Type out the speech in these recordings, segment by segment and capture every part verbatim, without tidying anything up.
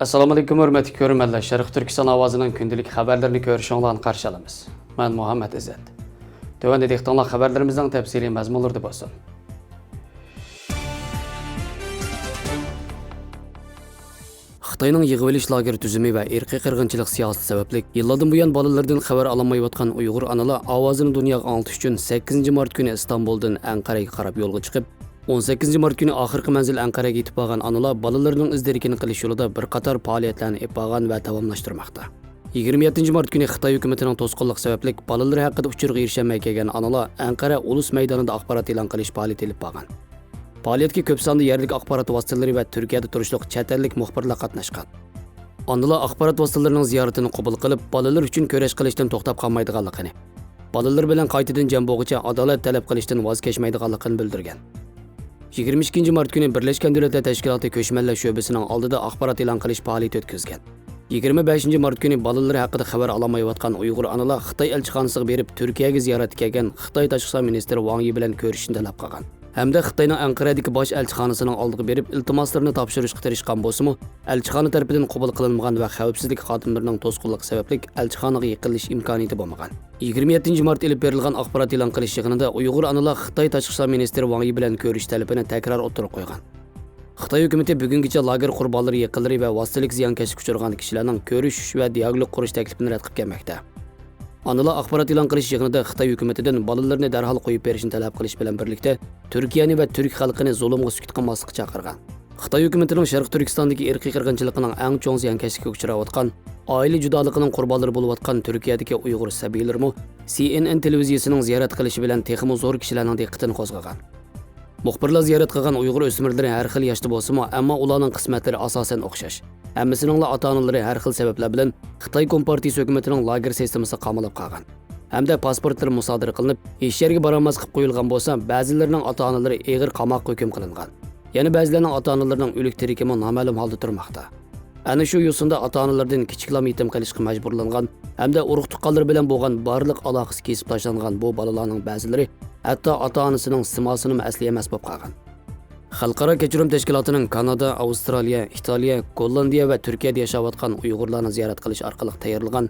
ئەسسالامۇئەلەيكۇم، ھۆرمەتلىك كۆرۈرمەنلەر. شەرقىي تۈركىستان ئاۋازىنىڭ كۈندىلىك خەۋەرلىرىنى كۆرۈشۈڭلارنى قارشى ئالىمىز. مەن مۇھەممەد ئىززەت. تۆۋەندە دىققىتىڭلار خەۋەرلىرىمىزنىڭ تەپسىلىي مەزمۇنلىرىدا بولسۇن. خىتاينىڭ يىغىۋېلىش لاگېر تۈزۈمى ۋە ئىرقىي قىرغىنچىلىق سىياسىتى سەۋەبلىك، يىللاردىن بۇيان بالىلىرىدىن خەۋەر ئالالمايۋاتقان ئۇيغۇر ئانىلار ئاۋازىنى دۇنياغا ئاڭلىتىش ئۈچۈن، سەككىزىنچى مارت كۈنى ئىستانبۇلدىن ئەنقەرەگە قاراپ يولغا چىقىپ، ئون سەككىزىنچى مارت كۈنى ئاخىرقى مەنزىل ئەنقەرەگە يېتىپ بارغان ئانىلار بالىلىرىنىڭ ئىز دېرىكىنى قىلىش يولىدا بىر قاتار پائالىيەتلەرنى ئېلىپ بارغان ۋە داۋاملاشتۇرماقتا. يىگىرمە يەتتىنچى مارت كۈنى خىتاي ھۆكۈمىتىنىڭ توسقۇنلۇقى سەۋەبلىك، بالىلىرى ھەققىدە ئۇچۇرغا ئېرىشەلمەي كەلگەن ئانىلار ئەنقەرە ئۇلۇس مەيدانىدا ئاخبارات ئېلان قىلىش پائالىيىتى ئېلىپ بارغان. پائالىيەتكە كۆپ ساندا يەرلىك ئاخبارات ۋاسىتىلىرى ۋە تۈركىيەدە تۇرۇشلۇق چەت ئەللىك مۇخبىرلار قاتناشقان. ئانىلار ئاخبارات ۋاسىتىلىرىنىڭ زىيارىتىنى قوبۇل قىلىپ، بالىلىرى ئۈچۈن كۈرەش قىلىشتىن توختاپ قالمايدىغانلىقىنى، بالىلىرى بىلەن قايتىدىن جەم بولغۇچە ئادالەت تەلەپ قىلىشتىن ۋاز كەچمەيدىغانلىقىنى بىلدۈرگەن. يىگىرمە ئىككىنچى مارت كۈنى بىرلەشكەن دۆلەتلەر تەشكىلاتى كۆچمەنلەر شۆبىسىنىڭ ئالدىدا ئاخبارات ئېلان قىلىش پائالىيىتى ئۆتكۈزگەن. يىگىرمە بەشىنچى مارت كۈنى بالىلىرى ھەققىدە خەۋەر ئالالمايۋاتقان ئۇيغۇر ئانىلار خىتاي ئەلچىخانىسىغا بېرىپ، تۈركىيەگە زىيارەتكە كەلگەن خىتاي تاشقى ئىشلار مىنىستىرى ۋاڭ يى بىلەن كۆرۈشۈشنى تەلەپ قىلغان ھەمدە خىتاينىڭ ئەنقەرەدىكى باش ئەلچىخانىسىنىڭ ئالدىغا بېرىپ، ئىلتىماسلىرىنى تاپشۇرۇشقا تىرىشقان بولسىمۇ، ئەلچىخانا تەرىپىدىن قوبۇل قىلىنمىغان ۋە خەۋپسىزلىك خادىملىرىنىڭ توسقۇنلۇقى سەۋەبلىك، ئەلچىخانىغا يېقىنلىشىش ئىمكانىيىتى بولمىغان. يىگىرمە يەتتىنچى مارت ئېلىپ بېرىلغان ئاخبارات ئېلان قىلىش يىغىنىدا ئۇيغۇر ئانىلار خىتاي تاشقى ئىشلار مىنىستىرى ۋاڭ يى بىلەن كۆرۈشۈش تەلىپىنى تەكرار ئوتتۇرىغا قويغان. خىتاي ھۆكۈمىتى بۈگۈنگىچە لاگېر قۇربانلىرى يېقىنلىرى ۋە ۋاسىتىلىك زىيانكەشلىككە ئۇچرىغان كىشىلەرنىڭ كۆرۈشۈش ۋە دىئالوگ قۇرۇش تەكلىپىنى رەت قىلىپ كەلمەكتە. ئانىلار ئاخبارات ئېلان قىلىش يىغىنىدا خىتاي ھۆكۈمىتىدىن بالىلىرىنى دەرھال قويۇپ بېرىشنى تەلەپ قىلىش بىلەن بىرلىكتە، تۈركىيەنى ۋە تۈرك خەلقىنى زۇلۇمغا سۈكۈت قىلماسلىققا چاقىرغان. خىتاي ھۆكۈمىتىنىڭ شەرقىي تۈركىستاندىكى ئىرقىي قىرغىنچىلىقىنىڭ ئەڭ چوڭ زىيانكەشلىكىگە ئۇچراۋاتقان، ئائىلە جۇدالىقىنىڭ قۇربانلىرى بولۇۋاتقان تۈركىيەدىكى ئۇيغۇر سەبىيلىرىمۇ سى ئېن ئېن تېلېۋىزىيىسىنىڭ زىيارەت قىلىشى بىلەن تېخىمۇ زور كىشىلەرنىڭ دىققىتىنى قوزغىغان. مۇخبىرلار زىيارەت قىلغان ئۇيغۇر ئۆسمۈرلىرى ھەر خىل ياشتا بولسىمۇ، ئەمما ئۇلارنىڭ قىسمەتلىرى ئاساسەن ئوخشاش. ھەممىسىنىڭلا ئاتا-ئانىلىرى ھەر خىل سەۋەبلەر بىلەن خىتاي كومپارتىيىسى ھۆكۈمىتىنىڭ لاگېر سىستېمىسىغا قامىلىپ قالغان ھەمدە پاسپورتلىرى مۇسادىرە قىلىنىپ، ھېچ يەرگە بارالماسلىق قويۇلغان بولسا، بەزىلىرىنىڭ ئاتا-ئانىلىرى ئېغىر قاماققا ھۆكۈم قىلىنغان. يەنە بەزىلەرنىڭ ئاتا-ئانىلىرىنىڭ ئۆلۈك-تىرىكىمۇ نامەلۇم ھالدا تۇرماقتا. ئەنە شۇ يوسۇندا ئاتا-ئانىلىرىدىن كىچىكلام يېتىم قېلىشقا مەجبۇرلانغان ھەمدە ئۇرۇق-تۇغقانلىرى بىلەن بولغان بارلىق ئالاقىسى كېسىپ تاشلانغان بۇ بالىلارنىڭ بەزىلىرى ھەتتا ئاتا-ئانىسىنىڭ سىماسىنىمۇ ئەسلىيەلمەس بولۇپ قالغان. خەلقئارا كەچۈرۈم تەشكىلاتىنىڭ كانادا، ئاۋسترالىيە، ئىتالىيە، گوللاندىيە ۋە تۈركىيەدە ياشاۋاتقان ئۇيغۇرلارنى زىيارەت قىلىش ئارقىلىق تەييارلىغان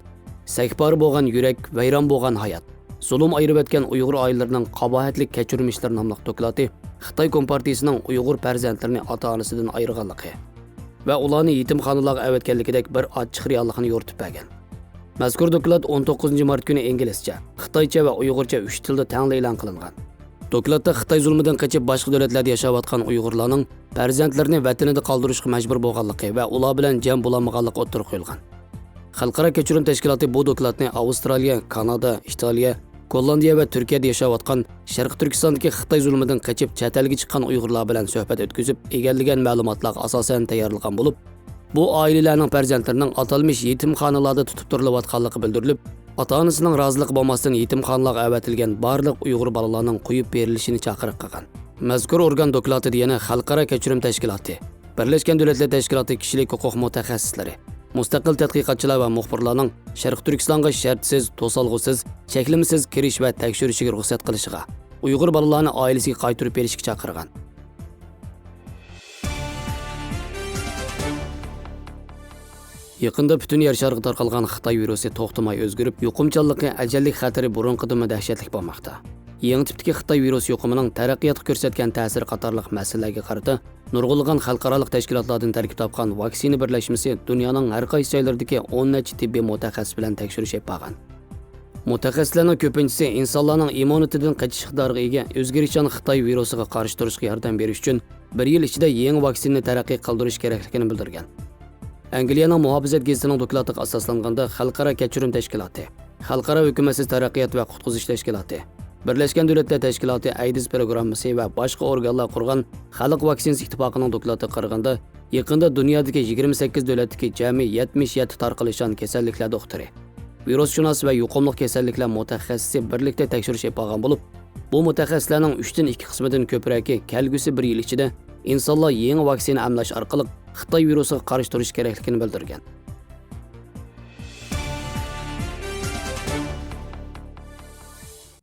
سەكپارە بولغان يۈرەك، ۋەيران بولغان ھايات، زۇلۇم ئايرىۋەتكەن ئۇيغۇر ئائىلىلىرىنىڭ قاباھەتلىك كەچۈرمىشلىرى ناملىق دوكلاتى خىتاي كومپارتىيىسىنىڭ ئۇيغۇر پەرزەنتلىرىنى ئاتا-ئانىسىدىن ئايرىغانلىقى ۋە ئۇلارنى يېتىمخانىلارغا ئەۋەتكەنلىكىدەك بىر ئاچچىق رېئاللىقنى يورۇتۇپ بەرگەن. مەزكۇر دوكلات ئون توققۇزىنچى مارت كۈنى ئىنگلىزچە، خىتايچە ۋە ئۇيغۇرچە ئۈچ تىلدا تەڭلا ئېلان قىلىنغان. دوكلاتتا خىتاي زۇلمىدىن قېچىپ باشقا دۆلەتلەردە ياشاۋاتقان ئۇيغۇرلارنىڭ پەرزەنتلىرىنى ۋەتىنىدە قالدۇرۇشقا مەجبۇر بولغانلىقى ۋە ئۇلار بىلەن جەم بولالمىغانلىقى ئوتتۇرىغا قويۇلغان. خەلقئارا كەچۈرۈم تەشكىلاتى بۇ دوكلاتنى ئاۋسترالىيە، كانادا، ئىتالىيە، گوللاندىيە ۋە تۈركىيەدە ياشاۋاتقان شەرقىي تۈركىستاندىكى خىتاي زۇلمىدىن قېچىپ چەت ئەلگە چىققان ئۇيغۇرلار بىلەن سۆھبەت ئۆتكۈزۈپ ئىگىلىگەن مەلۇماتلارغا ئاساسەن تەييارلىغان بولۇپ، بۇ ئائىلىلەرنىڭ پەرزەنتلىرىنىڭ ئاتالمىش يېتىمخانىلاردا تۇتۇپ تۇرۇلۇۋاتقانلىقى بىلدۈرۈلۈپ، ئاتا-ئانىسىنىڭ رازىلىقى بولماستىن يېتىمخانىلارغا ئەۋەتىلگەن بارلىق ئۇيغۇر بالىلارنىڭ قويۇپ بېرىلىشىنى چاقىرىق قىلغان. مەزكۇر ئورگان دوكلاتىدا يەنە خەلقئارا كەچۈرۈم تەشكىلاتى، بىرلەشكەن دۆلەتلەر تەشكىلاتى كىشىلىك ھوقۇق مۇتەخەسسىسلىرى، مۇستەقىل تەتقىقاتچىلار ۋە مۇخبىرلارنىڭ شەرقىي تۈركىستانغا شەرتسىز، توسالغۇسىز، چەكلىمىسىز كىرىش ۋە تەكشۈرۈشىگە رۇخسەت قىلىشىغا، ئۇيغۇر بالىلارنى ئائىلىسىگە قايتۇرۇپ بېرىشكە چاقىرغان. يېقىندا پۈتۈن يەر شارىغا تارقالغان خىتاي ۋىرۇسى توختىماي ئۆزگىرىپ، يۇقۇمچانلىقى ئەجەللىك خەتىرى بۇرۇنقىدىنمۇ دەھشەتلىك بولماقتا. يېڭى تىپتىكى خىتاي ۋىرۇسى يۇقۇمىنىڭ تەرەققىياتقا كۆرسەتكەن تەسىرى قاتارلىق مەسىلىلەرگە قارىتا نۇرغۇنلىغان خەلقئارالىق تەشكىلاتلاردىن تەركىب تاپقان ۋاكسىنا بىرلەشمىسى دۇنيانىڭ ھەر قايسى جايلىرىدىكى ئون نەچچە تېببىي مۇتەخەسسىس بىلەن تەكشۈرۈش ئېلىپ بارغان. مۇتەخەسسىسلەرنىڭ كۆپىنچىسى ئىنسانلارنىڭ ئىممۇنىتېتىدىن قېچىش ئىقتىدارىغا ئىگە ئۆزگىرىشچان خىتاي ۋىرۇسىغا قارشى تۇرۇشقا ياردەم بېرىش ئۈچۈن بىر يىل ئىچىدە يېڭى ۋاكسىنىنى تەرەققىي قىلدۇرۇش كېرەكلىكىنى بىلدۈرگەن. ئەنگلىيەنىڭ مۇھاپىزەت گېزىتىنىڭ دوكلاتىغا ئاساسلانغاندا، خەلقئارا كەچۈرۈم تەشكىلاتى، خەلقئارا ھۆكۈمەتسىز تەرەققىيات ۋە قۇتقۇزۇش تەشكىلاتى، بىرلەشكەن دۆلەتلەر تەشكىلاتى ئەيدىز پروگراممىسى ۋە باشقا ئورگانلار قۇرغان خەلق ۋاكسىنىسى ئىتتىپاقىنىڭ دوكلاتىغا قارىغاندا، يېقىندا دۇنيادىكى يىگىرمە سەككىز دۆلەتتىكى جەمئىي يەتمىش يەتتە تارقىلىشچان كېسەللىكلەر دوختۇرى، ۋىرۇسشۇناس ۋە يۇقۇملۇق كېسەللىكلەر مۇتەخەسسىسى بىرلىكتە تەكشۈرۈش ئېلىپ بارغان بولۇپ، بۇ مۇتەخەسسىسلەرنىڭ ئۈچتىن ئىككى قىسمىدىن كۆپرەكى كەلگۈسى بىر يىل ئىچىدە ئىنسانلار يېڭى ۋاكسىنا ئەملەش ئارقىلىق خىتاي ۋىرۇسىغا قارشى تۇرۇش كېرەكلىكىنى بىلدۈرگەن.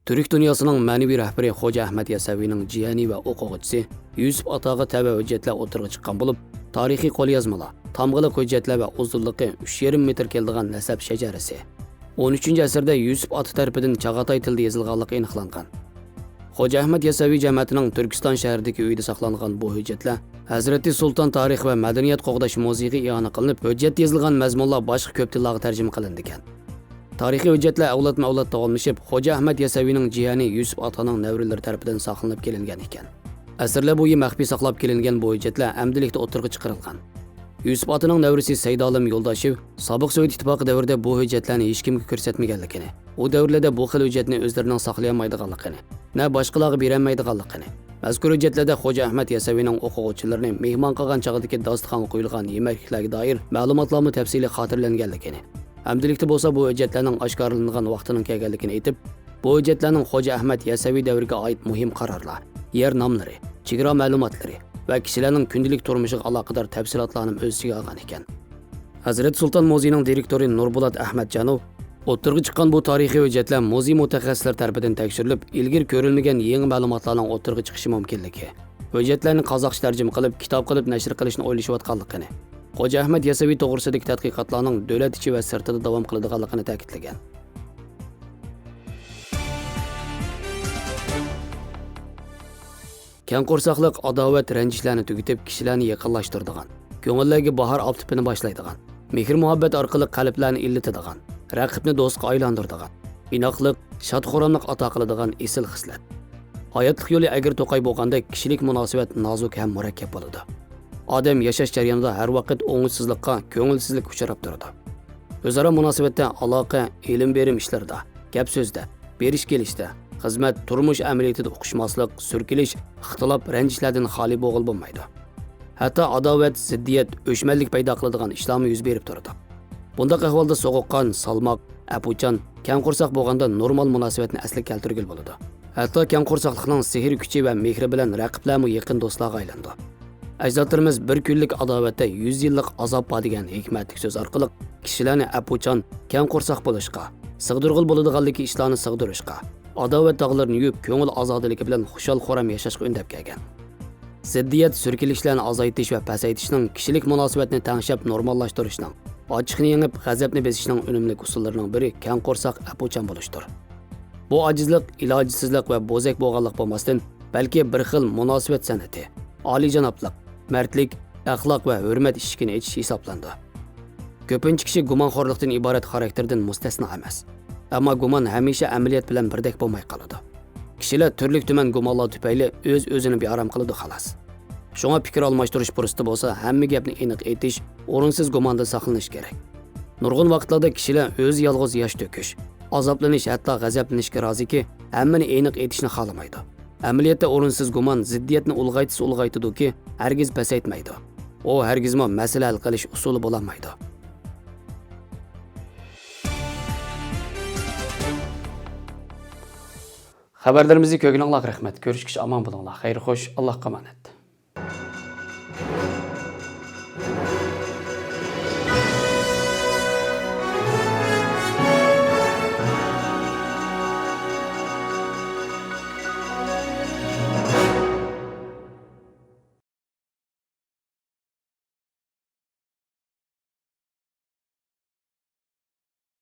تۈرك دۇنياسىنىڭ مەنىۋى رەھبىرى خوجا ئەھمەد يەسەۋىنىڭ جىيەنى ۋە ئوقۇغۇچىسى يۈسۈپ ئاتاغا تەۋە ھۆججەتلەر ئوتتۇرىغا چىققان بولۇپ، تارىخىي قوليازمىلار، تامغىلىق ھۆججەتلەر ۋە ئۇزۇنلۇقى ئۈچ يېرىم مېتىر كېلىدىغان نەسەب شەجەرىسى. ئون ئۈچىنچى ئەسىردە يۈسۈپ ئاتا تەرىپىدىن چاغاتاي تىلىدا يېزىلغانلىقى ئېنىقلانغان. خوجا ئەھمەد يەسەۋى جەمەتىنىڭ تۈركىستان شەھىرىدىكى ئۆيىدە ساقلانغان بۇ ھۆججەتلەر ھەزرىتى سۇلتان تارىخ ۋە مەدەنىيەت قوغداش مۇزېيىغا ئىئانە قىلىنىپ، ھۆججەتتە يېزىلغان مەزمۇنلار باشقا كۆپ تىللارغا تەرجىمە قىلىنىدىكەن. تارىخىي ھۆججەتلەر ئەۋلادمۇ ئەۋلاد داۋاملىشىپ، خوجا ئەھمەد يەسەۋىنىڭ جىيەنى يۈسۈپ ئاتانىڭ نەۋرىلىرى تەرىپىدىن ساقلىنىپ كېلىنگەن ئىكەن. ئەسىرلەر بويى مەخپىي ساقلاپ كېلىنگەن بۇ ھۆججەتلەر ئەمدىلىكتە ئوتتۇرىغا چىقىرىلغان. يۈسۈپ ئاتىنىڭ نەۋرىسى سەيدالىم يولداشېۋ سابىق سوۋېت ئىتتىپاقى دەۋرىدە بۇ ھۆججەتلەرنى ھېچكىمگە كۆرسەتمىگەنلىكىنى، ئۇ دەۋرلەردە بۇ خىل ھۆججەتنى ئۆزلىرىنىڭ ساقلىيالمايدىغانلىقىنى، نە باشقىلارغا بېرەلمەيدىغانلىقىنى، مەزكۇر ھۆججەتلەردە خوجا ئەھمەد يەسەۋىنىڭ ئوقۇغۇچىلىرىنى مېھمان قىلغان چاغدىكى داستىخانغا قويۇلغان يېمەكلىكلەرگە دائىر مەلۇماتلارمۇ تەپسىلىي خاتىرىلەنگەنلىكىنى، ئەمدىلىكتە بولسا بۇ ھۆججەتلەرنىڭ ئاشكارىلىنىدىغان ۋاقتىنىڭ كەلگەنلىكىنى ئېيتىپ، بۇ ھۆججەتلەرنىڭ خوجا ئەھمەد يەسەۋى دەۋرىگە ئائىت مۇھىم قارارلار، يەر ناملىرى، چېگرا مەلۇماتلىرى ۋە كىشىلەرنىڭ كۈندىلىك تۇرمۇشىغا ئالاقىدار تەپسىلاتلارنىمۇ ئۆز ئىچىگە ئالغان ئىكەن. ھەزرەت سۇلتان مۇزېيىنىڭ دىرېكتورى نۇربولات ئەھمەتجانوف ئوتتۇرىغا چىققان بۇ تارىخىي ھۆججەتلەر مۇزېي مۇتەخەسسىسلىرى تەرىپىدىن تەكشۈرۈلۈپ، ئىلگىرى كۆرۈلمىگەن يېڭى مەلۇماتلارنىڭ ئوتتۇرىغا چىقىشى مۇمكىنلىكى، ھۆججەتلەرنى قازاقچە تەرجىمە قىلىپ، كىتاب قىلىپ نەشر قىلىشنى ئويلىشىۋاتقانلىقىنى، خوجا ئەھمەد يەسەۋى توغرىسىدىكى تەتقىقاتلارنىڭ دۆلەت ئىچى ۋە سىرتىدا داۋام قىلىدىغانلىقىنى تەكىتلىگەن. كەڭ قورساقلىق ئاداۋەت، رەنجىشلەرنى تۈگىتىپ، كىشىلەرنى يېقىنلاشتۇرىدىغان، كۆڭۈللەرگە باھار ئاپتىپىنى باشلايدىغان، مېھىر-مۇھەببەت ئارقىلىق قەلبلەرنى ئىللىتىدىغان، رەقىبنى دوستقا ئايلاندۇرىدىغان، ئىناقلىق، شاد-خۇراملىق ئاتا قىلىدىغان ئېسىل خىسلەت. ھاياتلىق يولى ئەگرى-توقاي بولغاندەك، كىشىلىك مۇناسىۋەت نازۇك ھەم مۇرەككەپ بولىدۇ. ئادەم ياشاش جەريانىدا ھەر ۋاقىت ئوڭۇشسىزلىققا، كۆڭۈلسىزلىككە ئۇچراپ تۇرىدۇ. ئۆزئارا مۇناسىۋەتتە ئالاقە، ئېلىم-بېرىم ئىشلىرىدا، گەپ-سۆزدە، بېرىش-كېلىشتە، خىزمەت، تۇرمۇش ئەمەلىيىتىدە ئۇقۇشماسلىق، سۈركىلىش، ئىختىلاپ، رەنجىشلەردىن خالىي بولغىلى بولمايدۇ. ھەتتا ئاداۋەت، زىددىيەت، ئۆچمەنلىك پەيدا قىلىدىغان ئىشلارمۇ يۈز بېرىپ تۇرىدۇ. بۇنداق ئەھۋالدا سوغۇققان، سالماق، ئەپۇچان، كەڭ قورساق بولغاندا نورمال مۇناسىۋەتنى ئەسلىگە كەلتۈرگىلى بولىدۇ. ھەتتا كەڭ قورساقلىقنىڭ سېھىر كۈچى ۋە مېھرى بىلەن رەقىبلەرمۇ يېقىن دوستلارغا ئايلىنىدۇ. ئەجدادلىرىمىز «بىر كۈنلۈك ئاداۋەتتە يۈز يىللىق ئازاب بار» دېگەن ھېكمەتلىك سۆز ئارقىلىق كىشىلەرنى ئەپۇچان، كەڭ قورساق بولۇشقا، سىغدۇرغىلى بولىدىغانلىكى ئىشلارنى سىغدۇرۇشقا، ئاداۋەت داغلىرىنى يۇيۇپ، كۆڭۈل ئازادىلىكى بىلەن خۇشال-خۇرام ياشاشقا ئۈندەپ كەلگەن. زىددىيەت، سۈركىلىشلەرنى ئازايتىش ۋە پەسەيتىشنىڭ كىشىلىك مۇناسىۋەتنى تەڭشەپ نورماللاشتۇرۇشنىڭ، ئاچچىقنى يېڭىپ، غەزەپنى بېسىشنىڭ ئۈنۈملۈك ئۇسۇللىرىنىڭ بىرى كەڭ قورساق، ئەپۇچان بولۇشتۇر. بۇ ئاجىزلىق، ئىلاجسىزلىق ۋە بوزەك بولغانلىق بولماستىن، بەلكى بىر خىل مۇناسىۋەت سەنئىتى، ئالىيجانابلىق، مەردلىك، ئەخلاق ۋە ھۆرمەت ئىشىكىنى ئېچىش ھېسابلىنىدۇ. كۆپىنچە كىشى گۇمانخورلۇقتىن ئىبارەت خاراكتېردىن مۇستەسنا ئەمەس. ئەمما گۇمان ھەمىشە ئەمەلىيەت بىلەن بىردەك بولماي قالىدۇ. كىشىلەر تۈرلۈك-تۈمەن گۇمانلار تۈپەيلى ئۆز-ئۆزىنى بىئارام قىلىدۇ، خالاس. شۇڭا پىكىر ئالماشتۇرۇش پۇرسىتى بولسا، ھەممە گەپنى ئېنىق ئېيتىش، ئورۇنسىز گۇماندىن ساقلىنىش كېرەك. نۇرغۇن ۋاقىتلاردا كىشىلەر ئۆزى يالغۇز ياش تۆكۈش، ئازابلىنىش، ھەتتا غەزەپلىنىشكە رازىكى، ھەممىنى ئېنىق ئېيتىشنى خالىمايدۇ. ئەمەلىيەتتە ئورۇنسىز گۇمان زىددىيەتنى ئۇلغايتسا ئۇلغايتىدۇكى، ھەرگىز پەسەيتمەيدۇ. ئۇ ھەرگىزمۇ مەسىلە ھەل قىلىش ئۇسۇلى بولالمايدۇ. خەۋەرلىرىمىزنى كۆرگىنىڭلارغا رەھمەت. كۆرۈشكىچە ئامان بولۇڭلار. خەير خوش، ئاللاھقا ئامانەت.